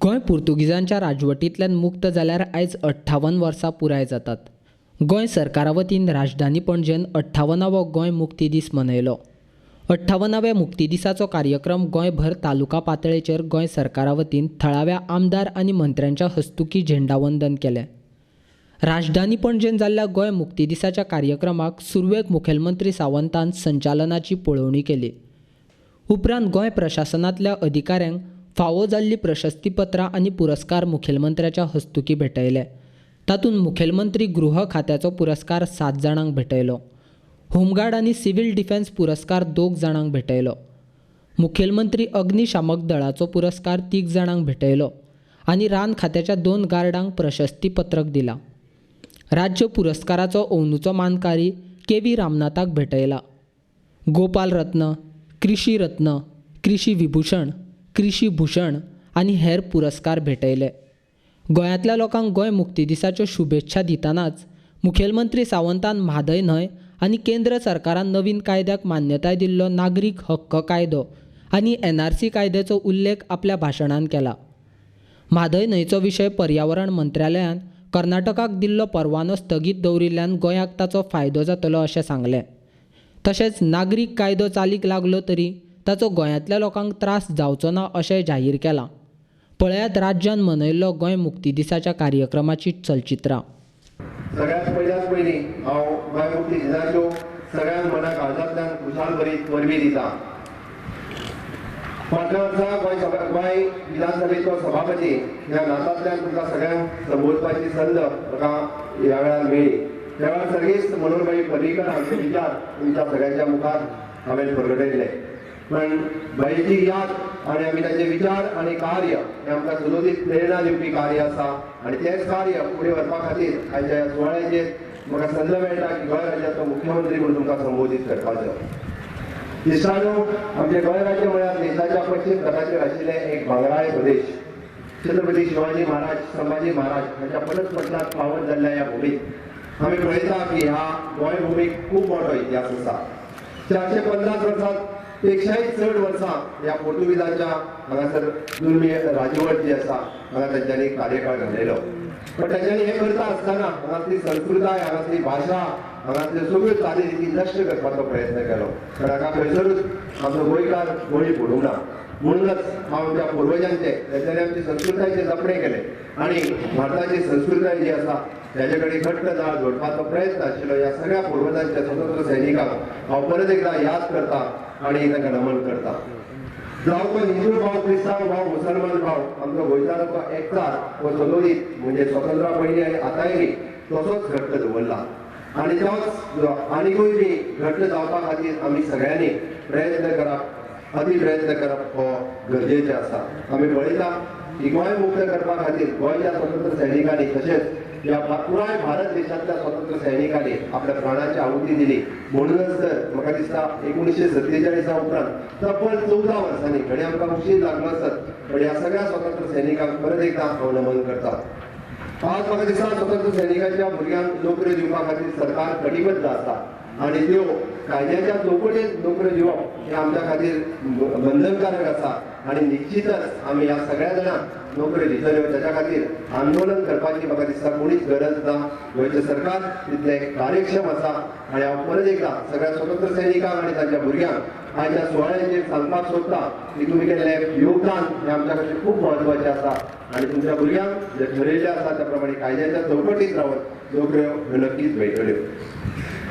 गोंय पुर्तुगीजांच्या राजवटींतल्यान मुक्त जाल्यार आयज 58 वर्सां पुराय जातात. गोंय सरकारा वतीन राजधानी पणजेन 58वो गोंय मुक्ती दीस मनयलो. 58व्या मुक्ती दिसाचो कार्यक्रम गोंयभर तालुका पातळेचेर गोंय सरकारा वतीन थळाव्या आमदार आनी मंत्र्यांच्या हस्तुकीं झेंडावंदन केलें. राजधानी पणजेन जाल्ल्या गोंय मुक्ती दिसाच्या कार्यक्रमाक सुरवेक मुखेलमंत्री सावंतान संचालनाची पळोवणी केली. उपरांत गोंय प्रशासनांतल्या अधिकाऱ्यांक फावो जाल्ली प्रशस्तीपत्रां आनी पुरस्कार मुखेलमंत्र्याच्या हस्तुकीं भेटयले. तातूंत मुखेलमंत्री गृह खात्याचो पुरस्कार 7 जाणांक भेटयलो. होमगार्ड आनी सिव्हील डिफेन्स पुरस्कार 2 जाणांक भेटयलो. मुखेलमंत्री अग्निशामक दळाचो पुरस्कार 3 जाणांक भेटयलो आनी रान खात्याच्या 2 गार्डांक प्रशस्तीपत्रक दिला. राज्य पुरस्काराचो अंदूचो मानकारी के.व्ही. रामनाथाक भेटयला. गोपाल रत्न, कृषी रत्न, कृषी विभूषण, कृषी भूषण आनी हेर पुरस्कार भेटयले. गोंयांतल्या लोकांक गोंय मुक्ती दिसाच्यो शुभेच्छा दितनाच मुखेलमंत्री सावंतान म्हादय न्हंय आनी केंद्र सरकारान नवीन कायद्याक मान्यताय दिल्लो नागरीक हक्क कायदो आनी एनआरसी कायद्याचो उल्लेख आपल्या भाशणान केला. म्हादय न्हंयचो विशय पर्यावरण मंत्रालयान कर्नाटकाक दिल्लो परवानो स्थगीत दवरिल्ल्यान गोंयाक ताचो फायदो जातलो अशें सांगलें. तशेंच नागरीक कायदो चालीक लागलो तरी ताचो गोंयांतल्या लोकांक त्रास जावचो ना अशें जाहीर केलां. पळयात राज्यान मनयल्लो गोंय मुक्ती दिसाच्या कार्यक्रमाची चलचित्रां. सगळ्यात पयलीं हांव गोंय मुक्ती दिसाच्यो सगळ्यांक मना काळजांतल्यान खुशाल भरीत परबीं दिता. फाटल्या वर्सा गोंय विधानसभेचो सभापती ह्या नातांतल्यान तुमकां सगळ्यांक संबोधपाची संद म्हाका ह्या वेळार मेळ्ळी. त्या वेळार सर्गेस्त मनोहरभाई पर्रीकर हांचे विचार तुमच्या सगळ्यांच्या मुखार हांवें परगटयल्ले. पण भाईची याद आनी आमी तांचे विचार आनी कार्य हें आमकां सदोदीत प्रेरणा दिवपी कार्य आसा आनी तेंच कार्य फुडें व्हरपा खातीर आयच्या ह्या सुवाळ्याचेर म्हाका संद मेळटा की गोंय राज्याचो मुख्यमंत्री म्हणून तुमकां संबोधीत करपाचो. इश्टांनो, आमचें गोंय राज्य म्हळ्यार देशाच्या पश्चिम तटाचेर आशिल्लें एक भांगराळे प्रदेश. छत्रपती शिवाजी महाराज, संभाजी महाराज हांच्या पटत पटनात पावन जाल्ल्या ह्या भुमीत आमी पळयता की ह्या गोंय भुमीक खूब मोठो इतिहास आसा. 450 वर्सां पेक्षाय चड वर्सां ह्या पोर्तुगीजांच्या हांगासर जुलमी राजवट जी आसा हांगा तांच्यांनी कार्यकाळ घालयलो. पण तांच्यांनी हें करता आसतना हांगासली संस्कृताय, हांगासली भाशा, हांगासल्यो सगळ्यो चालीरिती नश्ट करपाचो प्रयत्न केलो. पण हाका खंयसरूच आमचो गोंयकार बळी पडूंक ना. म्हणूनच हांव आमच्या पुर्वजांचे तांच्यांनी आमची संस्कृतायेचे जपणें केलें आनी भारताची संस्कृताय जी आसा ताजे कडेन घट्ट जाळ जोडपाचो प्रयत्न आशिल्लो. ह्या सगळ्या पुर्वजांच्या स्वतंत्र सैनिकांक हांव परत एकदा याद करता आनी तांकां नमन करता. जावं तो हिंदू भाव, क्रिस्तांव भाव, मुसलमान भाव, आमचो गोंयकारांचो एकचार हो सदोदीत म्हणजे स्वतंत्रा पयलीं आनी आतांय बी तसोच घट्ट दवरला आनी तोच आनिकूय बी घट्ट जावपा खातीर आमी सगळ्यांनी प्रयत्न करप, अती प्रयत्न करप हो गरजेचें आसा. आमी पळयता की गोंय मुक्त करपा खातीर गोंयच्या स्वतंत्र सैनिकांनी तशेंच ह्या पुराय भारत देशांतल्या स्वतंत्र सैनिकांनी आपल्या प्राणाची आहुती दिली. म्हणूनच तर म्हाका दिसता 1947 उपरांत तब्बल 14 वर्सांनी घडये आमकां उशीर लागलो आसत, पण ह्या सगळ्या स्वतंत्र सैनिकांक परत एकदा हांव नमन करता. आज म्हाका दिसता स्वतंत्र सैनिकांच्या भुरग्यांक नोकऱ्यो दिवपा खातीर सरकार कटिबद्ध आसा आनी त्यो कायद्याच्या चौकटेंत नोकऱ्यो दिवप हें आमच्या खातीर बंधनकारक आसा आनी निश्चितच आमी ह्या सगळ्या जाणांक नोकऱ्यो दितल्यो. ताच्या खातीर आंदोलन करपाची म्हाका दिसता कोणीच गरज ना. गोंयचें सरकार तितलें कार्यक्षम आसा आनी हांव परत एकदा सगळ्या स्वतंत्र सैनिकांक आनी तांच्या भुरग्यांक आयच्या सुवाळ्याचेर सांगपाक सोदता की तुमी केल्लें योगदान हें आमच्या खातीर खूब म्हत्वाचें आसा आनी तुमच्या भुरग्यांक जे ठरयल्लें आसा त्या प्रमाणे कायद्याच्या चौकटीत रावन नोकऱ्यो ह्यो नक्कीच मेळटल्यो.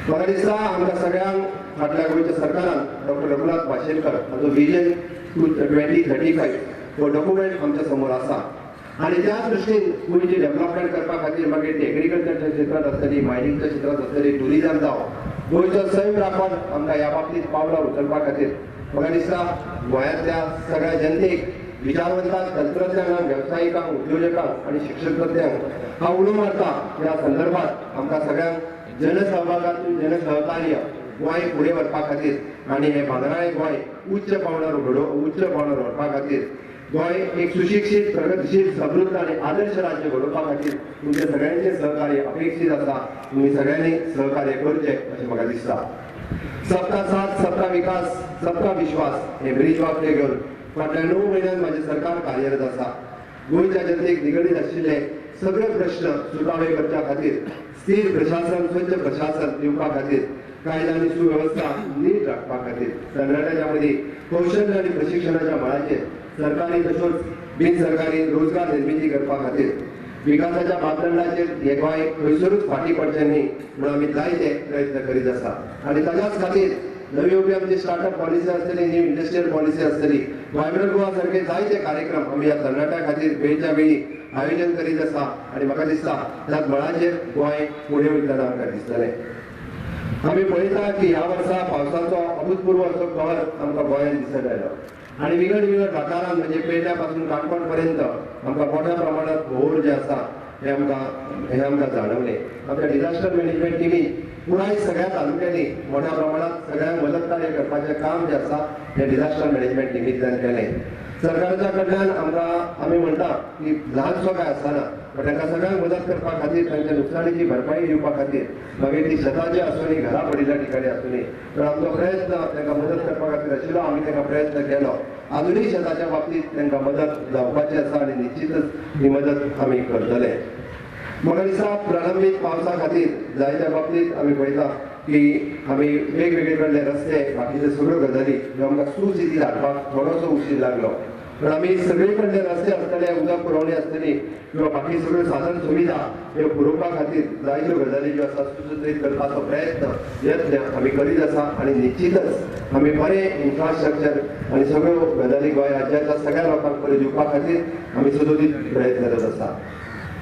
म्हाका दिसता आमकां सगळ्यांक फाटल्या गोंयच्या सरकारान डॉक्टर रघुनाथ माशेलकर हाचो विजन 2035 हो डॉक्युमेंट आमच्या समोर आसा आनी त्याच दृश्टीन गोंयची डेव्हलपमेंट करपा खातीर मागीर ती एग्रीकल्चरच्या क्षेत्रांत आसतली, मायनिंगच्या क्षेत्रांत आसतली, ट्युरिजम जावं, गोंयचो सैम राखून आमकां ह्या बाबतींत पावलां उचलपा खातीर म्हाका दिसता गोंयांतल्या सगळ्या जनतेक, विचारवंतांक, तंत्रज्ञानांक, वेवसायिकांक, उद्योजकांक आनी शिक्षणतज्ञांक हांव उलो मारता. ह्या संदर्भात आमकां सगळ्यांक जनसहभागातून जनसहकार्य गोंय फुडें व्हरपा खातीर आनी हें भांगराळें गोंय उच्च पावंड्यार उच्च पावंड्यार व्हरपा खातीर गोंय एक सुशिक्षीत, प्रगतशील, समृद्ध आनी आदर्श राज्य घडोवपा खातीर तुमचें सगळ्यांचें सहकार्य अपेक्षीत आसा. तुमी सगळ्यांनी सहकार्य करचें अशें म्हाका दिसता. सबका साथ, सबका विकास, सबका विश्वास हें ब्रीज वाक्य घेवन फाटल्या 9 म्हयन्यांत म्हाजें सरकार कार्यरत आसा. गोंयच्या जनतेक निगडीत आशिल्ले सगळे प्रश्न सुटावे करच्या खातीर स्थिर प्रशासन, स्वच्छ प्रशासन दिवपा खातीर, कायदा आनी सुवेवस्था नीट राखपा खातीर तरणाट्यांच्या मदीं कौशल्य आनी प्रशिक्षणाच्या मळाचेर सरकारी तशेंच बिन सरकारी रोजगार निर्मिती करपा खातीर विकासाच्या मापदंडाचेर हे गोंय खंयसरूच फाटीं पडचें न्ही म्हणून आमी जायते प्रयत्न करीत आसा आनी ताच्याच खातीर नवी येवपी आमची स्टार्टअप पॉलिसी आसतली, न्यू इंडस्ट्रियल पॉलिसी आसतली, व्हायब्रंट गोवा सारखे जायते कार्यक्रम आमी ह्या तरणाट्यां खातीर वेळच्या वेळी आयोजन करीत आसा आनी म्हाका दिसता त्याच मळाचेर गोंय फुडें वयतना आमकां दिसतलें. आमी पळयता की ह्या वर्सा पावसाचो अभूतपूर्व असो कहर आमकां गोंयांत दिसत आयलो आनी विंगड विंगड वाठारांत म्हणजे पेडण्या पासून काणकोण पर्यंत आमकां मोठ्या प्रमाणात भोंवर जे आसा हे आमकां जाणवलें. आमच्या डिझास्टर मॅनेजमेंट टिमीन पुराय सगळ्या तालुक्यांनी मोठ्या प्रमाणात सगळ्यांक मदत कार्य करपाचें काम जें आसा हें डिझास्टर मॅनेजमेंट टिमींतल्यान केलें. सरकाराच्या कडल्यान आमकां आमी म्हणटा की ल्हानसो काय आसतना पण तांकां सगळ्यांक मदत करपा खातीर, तांच्या नुकसाणीची भरपाई दिवपा खातीर, मागीर ती शेताची आसूं नी घरा पडिल्ल्या ठिकाणी आसूं नी, तर आमचो प्रयत्न तांकां मदत करपा खातीर आशिल्लो. आमी तांकां प्रयत्न केलो. आजुनूय शेताच्या बाबतींत तांकां मदत जावपाची आसा आनी निश्चितच ही मदत आमी करतले. म्हाका दिसता प्रलंबीत पावसा खातीर जायत्या बाबतींत आमी पळयता की आमी वेगवेगळे कडले रस्ते बाकीचे सगळ्यो गजाली ह्यो आमकां सुस्थितीत हाडपाक थोडोसो उशीर लागलो, पण आमी सगळे कडले रस्ते आसतले, उदक पुरवणी आसतली किंवा बाकी सगळ्यो साधन सुविधा ह्यो पुरोवपा खातीर जायत्यो गजाली ज्यो आसा सुसूत्रीत करपाचो प्रयत्न यत्न आमी करीत आसा आनी निश्चितच आमी बरें इन्फ्रास्ट्रक्चर आनी सगळ्यो गजाली गोंय राज्याच्या सगळ्या लोकांक बरें दिवपा खातीर आमी सदोदीत प्रयत्न करत आसा.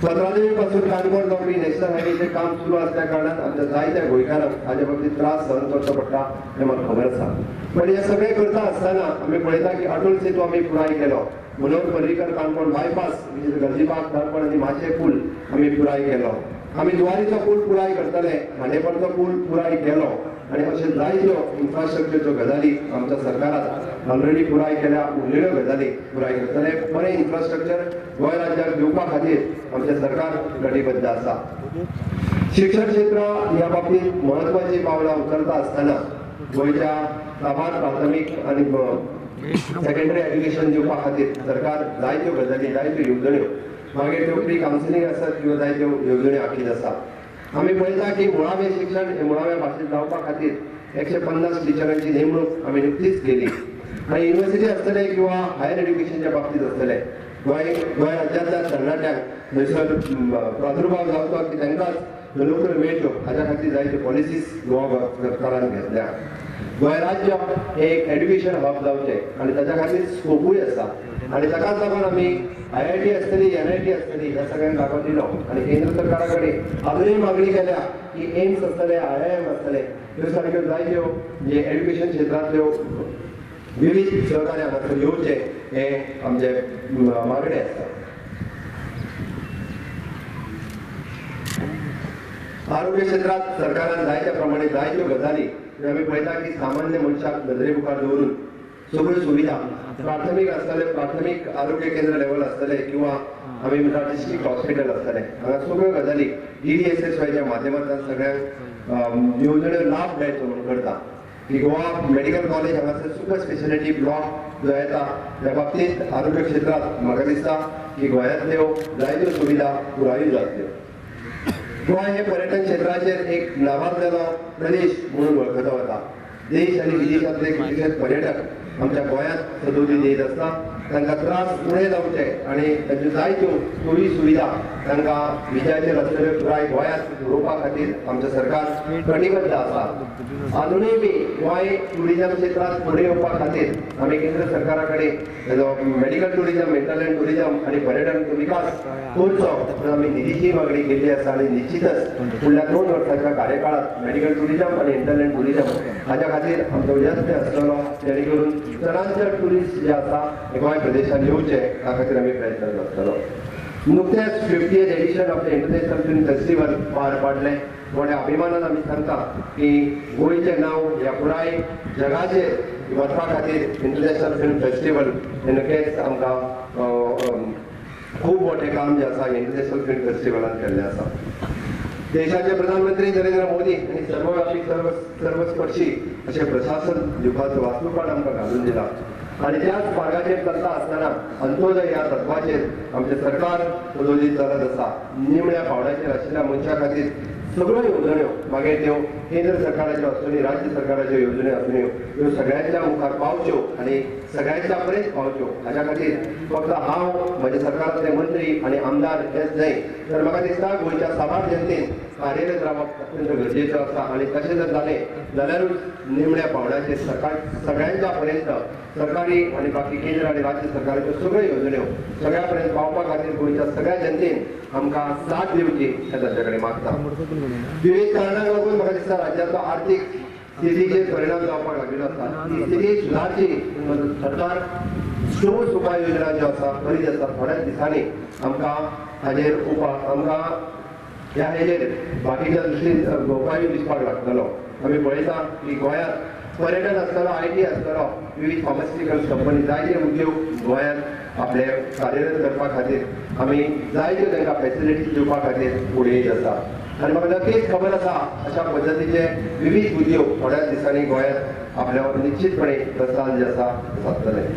पत्रादेवी पासून काणकोण जावपी नॅशनल हायवेचें काम सुरू आसल्या कारणान आमच्या जायत्या गोंयकारांक हाजे बाबतींत त्रास सहन करचो पडटा हें म्हाका खबर आसा. पण हें सगळें करता आसतना आमी पळयता की अटल सेतू आमी पुराय केलो, मनोहर पर्रीकर काणकोण बायपास म्हणजे गलजीबाग काणकोण आनी माशे पूल आमी पुराय केलो, आमी जुवारीचो पूल पुराय करतले, खांडेपारचो पूल पुराय केलो आनी अशे जायत्यो इन्फ्रास्ट्रक्चरच्यो गजाली आमच्या सरकारान ऑलरेडी पुराय केल्या, उरलेल्यो गजाली पुराय करतले. बरें इन्फ्रास्ट्रक्चर गोंय राज्याक दिवपा खातीर आमचें सरकार कटिबद्ध आसा. शिक्षण क्षेत्र ह्या बाबतींत म्हत्वाचीं पावलां उखलता आसतना गोंयच्या साबार प्राथमीक आनी सेकेंडरी एज्युकेशन दिवपा खातीर सरकार जायत्यो गजाली, जायत्यो येवजण्यो, मागीर त्यो प्री कावन्सिलींग आसत किंवा जायत्यो येवजण्यो आखीत आसा. आमी पळयता की मुळावें शिक्षण हें मुळाव्या भाशेंत जावपा खातीर 150 टिचरांची नेमणूक आमी नुकतीच केली आनी युनिवर्सिटी आसतले किंवा हायर एड्युकेशनच्या बाबतींत आसतले गोंय राज्यांतल्या तरणाट्यांक थंयसर प्रादुर्भाव जावचो की तांकांच नोकऱ्यो मेळच्यो हाज्या खातीर जायत्यो पॉलिसीज गोवा सरकारान घेतल्या. गोंय राज्य हें एक एड्युकेशन हब जावचें आनी ताच्या खातीर स्कोपूय आसा आनी ताकाच लागून आमी IIT आसतली, NIT आसतली ह्या सगळ्यांक लागून दिलो आनी केंद्र सरकारा कडेन आजुनूय मागणी केल्या की एम्स आसतले, IIM आसतले, ह्यो सारक्यो जायत्यो जे एड्युकेशन क्षेत्रांतल्यो विविध सहकार्य हांगासर येवचें हें आमचें मागणें आसा. आरोग्य क्षेत्रांत सरकारान जायत्या प्रमाणे जायत्यो गजाली आमी पळयता की सामान्य मनशाक नदरे मुखार दवरून सगळ्यो सुविधा प्राथमीक आसतले, प्राथमीक आरोग्य केंद्र लेवल आसतले किंवा आमी म्हणटा डिस्ट्रिक्ट हॉस्पिटल आसतले, हांगा सगळ्यो गजाली DDSSYच्या माध्यमांतल्यान सगळ्यांक येवजण्यो लाभ मेळचो म्हणून करता की गोवा मेडिकल कॉलेज हांगासर सुपर स्पेशलिटी ब्लॉक जो येता त्या बाबतींत आरोग्य क्षेत्रांत म्हाका दिसता की गोंयांतल्यो जायत्यो सुविधा पुरायूय जातल्यो. गोंय हे पर्यटन क्षेत्राचेर एक नावाजलेलो प्रदेश म्हणून वळखलो वता. देश आनी विदेशांतले कितलेशेच पर्यटक आमच्या गोंयांत सदोदीत येत आसता, तांकां त्रास उणे जावचे आनी तांच्यो जायत्यो सोयी सुविधा तांकां विजयाचेर आसतल्यो पुराय गोंयांत पुरोवपा खातीर आमचें सरकार कटिबद्ध आसा. आजुनूय बी गोंय ट्युरिजम क्षेत्रांत फुडें येवपा खातीर आमी केंद्र सरकारा कडेन ताजो मेडिकल ट्युरिजम, इंटरलँड ट्युरिजम आनी पर्यटन विकास करचो म्हणून आमी निधीची मागणी केल्ली आसा आनी निश्चितच फुडल्या 2 वर्सांच्या कार्यकाळांत मेडिकल ट्युरिजम आनी इंटरलँड ट्युरिजम हाज्या खातीर आमचो यत्न आसतलो, जेणे करून चडांत चड ट्युरिस्ट जे आसा हे गोंय प्रदेशांत येवचे त्या खातीर आमी प्रयत्न आसतलो. नुकतेंच 50th edition of the international film festival पार पाडलें. मोठ्या अभिमानान आमी सांगता की गोंयचें नांव ह्या पुराय जगाचेर वचपा खातीर इंटरनॅशनल फिल्म फेस्टिवल हें नक्कीच आमकां खूब मोठें काम जें आसा इंटरनॅशनल फिल्म फेस्टिवलान केल्लें आसा. देशाचे प्रधानमंत्री नरेंद्र मोदी हांणी सर्वव्यापी सर्वस्पर्शी अशें प्रशासन दिवपाचो वास्तुपाठ आमकां घालून दिला. आनी त्याच मार्गाचेर चलता आसतना अंत्योदय ह्या तत्वाचेर आमचें सरकार उदोजीत चलत आसा. निमण्या पावंड्याचेर आशिल्ल्या मनशां खातीर सगळ्यो येवजण्यो, मागीर त्यो केंद्र सरकाराच्यो आसूं, राज्य सरकाराच्यो येवजण्यो आसूं, ह्यो सगळ्यांच्या मुखार पावच्यो आनी सगळ्यांच्या पर्यंत पावच्यो. हाज्या खातीर फक्त हांव, म्हज्या सरकारांतले मंत्री आनी आमदार हेच न्हय, तर म्हाका दिसता गोंयच्या साबार जनतेन कार्यरत रावप अत्यंत गरजेचो आसा. आनी तशें जर जालें जाल्यारूच निमण्या पावंड्याचेर सरकार सगळ्यांच्या पर्यंत सरकारी आनी बाकी केंद्र आनी राज्य सरकाराच्यो सगळ्यो येवजण्यो सगळ्या पर्यंत पावपा खातीर गोंयच्या सगळ्या जनतेन आमकां साथ दिवची हें तांचे कडेन मागता. विविध कारणांक लागून म्हाका दिसता राज्याचो आर्थीक स्थितीचेर परिणाम जावपाक लागिल्लो आसा. ही स्थिती सुदारची म्हणून सरकार ठोस उपाय योजना ज्यो आसा करीत आसा. थोड्याच दिसांनी आमकां हाजेर उपाय, आमकां ह्या हेजेर बाकीच्या दृश्टीन उपायूय दिसपाक लागतलो. आमी पळयता की गोंयांत पर्यटन आसतलो, IT आसतलो, विविध फार्मास्युटिकल्स कंपनी, जायते उद्योग गोंयांत आपले कार्यरत करपा खातीर आमी जायत्यो तांकां फॅसिलिटीज दिवपा खातीर फुडें येत आसा. आनी म्हाका नक्कीच खबर आसा अशा पद्दतीचे विविध उद्योग थोड्याच दिसांनी गोंयांत आपल्या निश्चितपणे प्रस्थान जे आसा सादतले.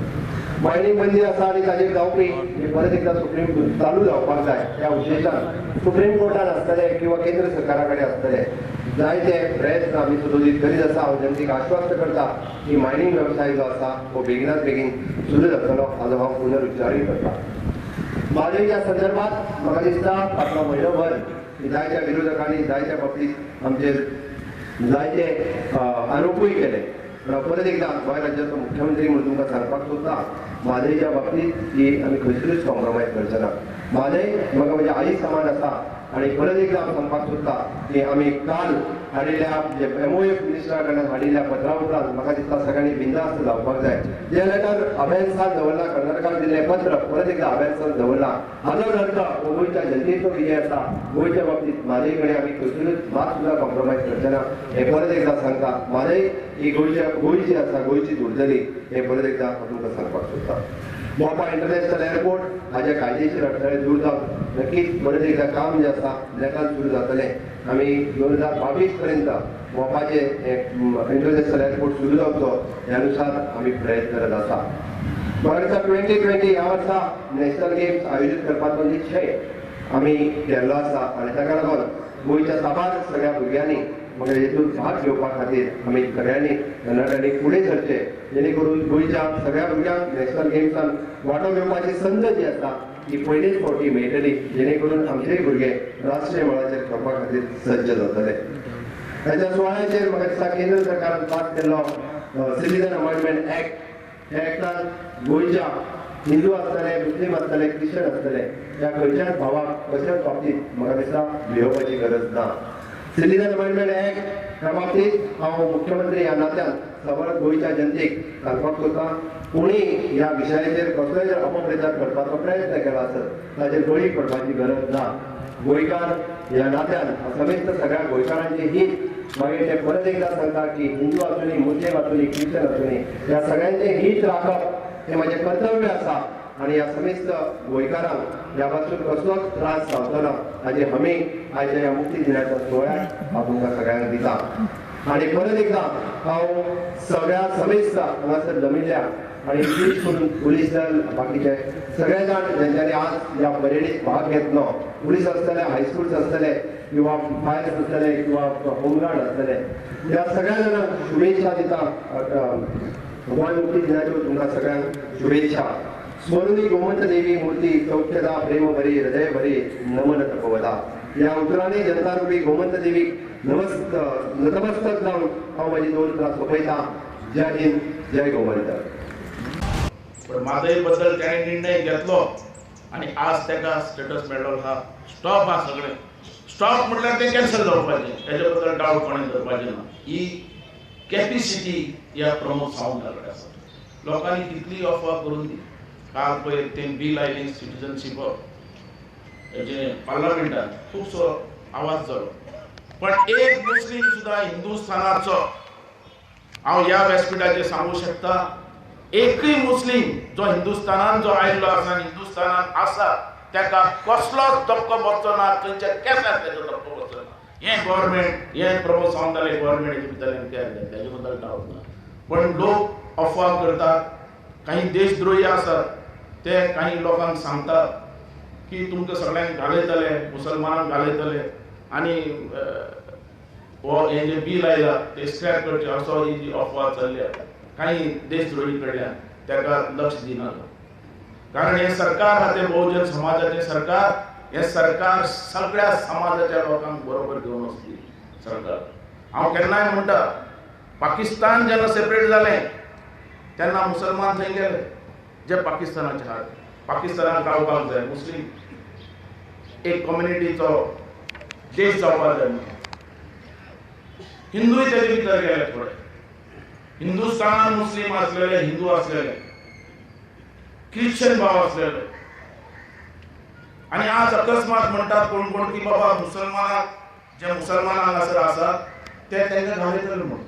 मायनींग बंदी आसा आनी ताजेर जावपी परत एकदा सुप्रीम चालू जावपाक जाय ह्या उद्देशान सुप्रीम कोर्टान आसतले किंवा केंद्र सरकारा कडेन आसतले जायते प्रयत्न आमी सुदोजीत करीत आसा. हांव जनतेक आश्वस्त करता की मायनींग वेवसाय जो आसा हो बेगिनात बेगीन सुरू जातलो हाजो हांव पुनरुच्चारूय करता. म्हादयच्या संदर्भात म्हाका दिसता फाटलो म्हयनोभर जायत्या विरोधकांनी जायत्या बाबतीत आमचेर जायते आरोपूय केले. परत एकदा गोंय राज्याचो मुख्यमंत्री म्हणून तुमकां सांगपाक सोदता, म्हादयच्या बाबतीत ही आमी खंयसरूच कॉम्प्रोमायज करचे ना. म्हादय म्हाका म्हज्या आई समान आसा आनी परत एकदा हांव सांगपाक सोदता की आमी काल हाडिल्ल्या एमओएफ मिनिस्टरा कडल्यान हाडिल्ल्या पत्रा उपरांत म्हाका दिसता सगळ्यांनी बिंदास्त जावपाक जाय. जे लेटर अभ्यासान दवरला, कर्नाटकाक दिल्लें पत्र परत एकदा अभ्यासान दवरला, हाजोच अर्थ हो गोंयच्या जनतेचो विजय आसा. गोंयच्या बाबतीत म्हादय कडेन आमी खंयसरूच मात सुद्दां कॉम्प्रोमायज करचे ना हें परत एकदा सांगता. म्हादय ही गोंयची आसा, गोंयचीच उरतली हें परत एकदा हांव तुमकां सांगपाक सोदता. मोपा इंटरनॅशनल एअरपोर्ट हाजे कायदेशीर अडथळे दूर जावन नक्कीच परत एकदा काम जें आसा नेटान सुरू जातलें. आमी 2022 पर्यंत मोपाचें इंटरनॅशनल एअरपोर्ट सुरू जावचो ह्या नुसार आमी प्रयत्न करत आसा. म्हाका दिसता 2020 ह्या वर्सा नॅशनल गेम्स आयोजीत करपाचो निश्चय आमी केल्लो आसा आनी ताका लागून गोंयच्या साबार सगळ्या भुरग्यांनी मगेर हेतून भाग घेवपा खातीर आमी सगळ्यांनी तरणाट्यांनी फुडें सरचें, जेणे करून गोंयच्या सगळ्या भुरग्यांक नॅशनल गेम्सान वांटो घेवपाची संद जी आसा ती पयलीच फावटी मेळटली, जेणे करून आमचेय भुरगे राष्ट्रीय मळाचेर खेळपा खातीर सज्ज जातले. ताच्या सुवाळ्याचेर म्हाका दिसता केंद्र सरकारान पास केल्लो सिटीजन अमेंडमेंट एक्ट, ह्या एक्टान गोंयच्या हिंदू आसतले, मुस्लीम आसतले, क्रिश्चन आसतले ह्या खंयच्याच भावाक कसल्याच बाबतींत म्हाका दिसता भियोवपाची गरज ना. सिटीजन अमेंडमेंट एक्ट ह्या बाबतींत हांव मुख्यमंत्री ह्या नात्यान सबंद गोंयच्या जनतेक सांगपाक सोदता, कोणी ह्या विशयाचेर कसलोय जर अपप्रचार करपाचो प्रयत्न केला आसत ताचेर बळी पडपाची गरज ना. गोंयकार ह्या नात्यान समेस्त सगळ्या गोंयकारांचे हीत, मागीर ते परत एकदा सांगता की हिंदू आसूनी, मुस्लीम आसूनी, क्रिश्चन आसूनी, ह्या सगळ्यांचें हीत राखप हें म्हाजें कर्तव्य आसा आनी ह्या समेस्त गोंयकारांक ह्या पासून कसलोच त्रास जावचो ना हाजी हमी आयच्या ह्या मुक्ती दिनाच्या सुवाळ्याक हांव तुमकां सगळ्यांक दिता. आनी परत एकदा हांव सगळ्या समेस्त हांगासर जमिल्ल्या आनी विशेश करून पुलीस दल, बाकीचे सगळे जाण ज्यांच्यानी आज ह्या परेडीत भाग घेतलो, पुलीस आसतले, हायस्कूल्स आसतले किंवा फायर्स आसतले किंवा होमगार्ड आसतले, ह्या सगळ्या जाणांक शुभेच्छा दिता. गोंय मुक्ती दिनाच्यो तुमकां सगळ्यांक शुभेच्छा. स्मरुनी गोमंत देवी मूर्ती सौख्यदा प्रेम भरी हृदय भरी नमन तपवदा ह्या उतरांनी जनतारूपी गोमंत देवीक नतमस्तक जावन हांव म्हाजी दोन उतरां सोंपयता. जय हिंद, जय गोमंत. पण म्हादय बद्दल त्याने निर्णय घेतलो आनी आज ताका स्टेटस मेळ्ळो आहा. स्टॉप आहा सगळें, स्टॉप म्हटल्यार तें कॅन्सल जावपाचें, तेजे बद्दल डावट कोणें धरपाचें ना. ही कॅपिसिटी ह्या प्रमोद सावंता कडेन आसा. लोकांनी कितली अफवा करून दी. काल पळय तें बील आयलें सिटीजनशीप हेजें पार्लमेंटान खुबसो आवाज जालो, पण एक मुस्लीम सुद्दां हिंदुस्थानाचो हांव ह्या व्यासपिठाचेर सांगूंक शकता, एकूय मुस्लीम जो हिंदुस्थानान जो आयिल्लो आसा आनी हिंदुस्थानान आसा ताका कसलोच धपको बसचो ना, खंयच्या केसाक तेजो धपको बसचो ना. हें गव्हर्मेंट, हें प्रमोद सावंतालें गव्हर्मेंट हेजे भितरल्यान तयार जालें, तेजे बद्दल डावट ना. पण लोक अफवा करतात. काही देशद्रोही आसात ते काही लोकांक सांगतात की तुमकां सगळ्यांक घालयतले, मुसलमानांक घालयतले आनी हो हें जें बील आयला तें स्क्रॅप करचें, असो ही जी अफवा चल्ल्या काही देशद्रोही कडल्यान, ताका लक्ष दिनाका. कारण हें सरकार आहा तें बहुजन समाजाचें सरकार. हें सरकार सगळ्या समाजाच्या लोकांक बरोबर घेवन वचपी सरकार. हांव केन्नाय म्हणटा, पाकिस्तान जेन्ना सेपरेट जालें तेन्ना मुसलमान थंय गेले जे पाकिस्तानाचे आहात, पाकिस्तानाक रावपाक जाय, मुस्लीम एक कम्युनिटीचो देश जावपाक जाय म्हणून. हिंदूय तेजे भितर गेले थोडे, हिंदुस्थानान मुस्लीम आसलेले, हिंदू आसलेले, ख्रिश्चन भाव आसलेले. आनी आज अकस्मात म्हणटात कोण कोण की बाबा मुसलमानाक, जे मुसलमान हांगासर आसात ते तांकां घालयतले म्हणून,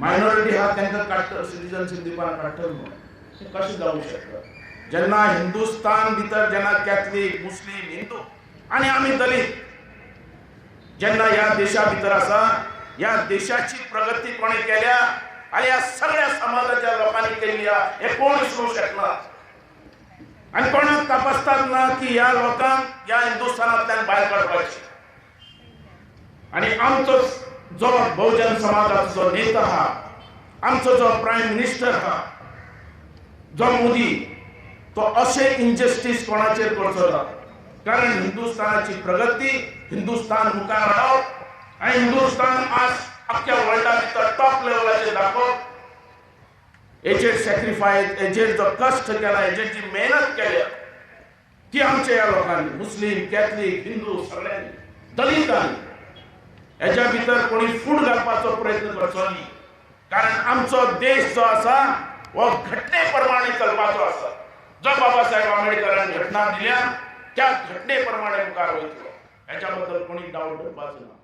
मायनॉरिटी आहा तांकां काडटले, सिटीजनशीप दिवपाक काडटले म्हणून. हें कशें जावंक शकता? जेन्ना हिंदुस्थान भितर जेन्ना कॅथलीक, मुस्लीम, हिंदू आनी आमी दलीत जेन्ना ह्या देशा भितर आसा, ह्या देशाची प्रगती कोणें केल्या आनी ह्या सगळ्या समाजाच्या लोकांनी केल्ली आहा, हें कोण विसरूंक शकना. आनी कोणाक तपासतात ना की ह्या लोकांक ह्या हिंदुस्थानांतल्यान भायर काडपाची. आनी आमचो जो बहुजन समाजाचो जो नेता आहा, आमचो जो प्रायम मिनिस्टर आहा, जो मोदी, तो अशें इनजस्टीस कोणाचेर करचो ना. कारण हिंदुस्थानाची प्रगती, हिंदुस्थान मुखार हाडप आनी हिंदुस्थान आज अख्ख्या वर्ल्डा भितर टॉप लेवलाचेर दाखोवप, हेचेर सॅक्रिफायस, हेचेर जो कश्ट केला, हेचेर जी मेहनत केल्या ती आमच्या ह्या लोकांनी, मुस्लीम, कॅथलीक, हिंदू सगळ्यांनी, दलितांनी, हेच्या भितर कोणी फूट घालपाचो प्रयत्न करचो न्ही. कारण आमचो देश जो आसा हो घटने प्रमाणे चलपाचो आसा. जो बाबासाहेब आंबेडकरान घटना दिल्या त्या घटने प्रमाणे मुखार वयतलो, हेच्या बद्दल कोणी डावट धरपाचो ना.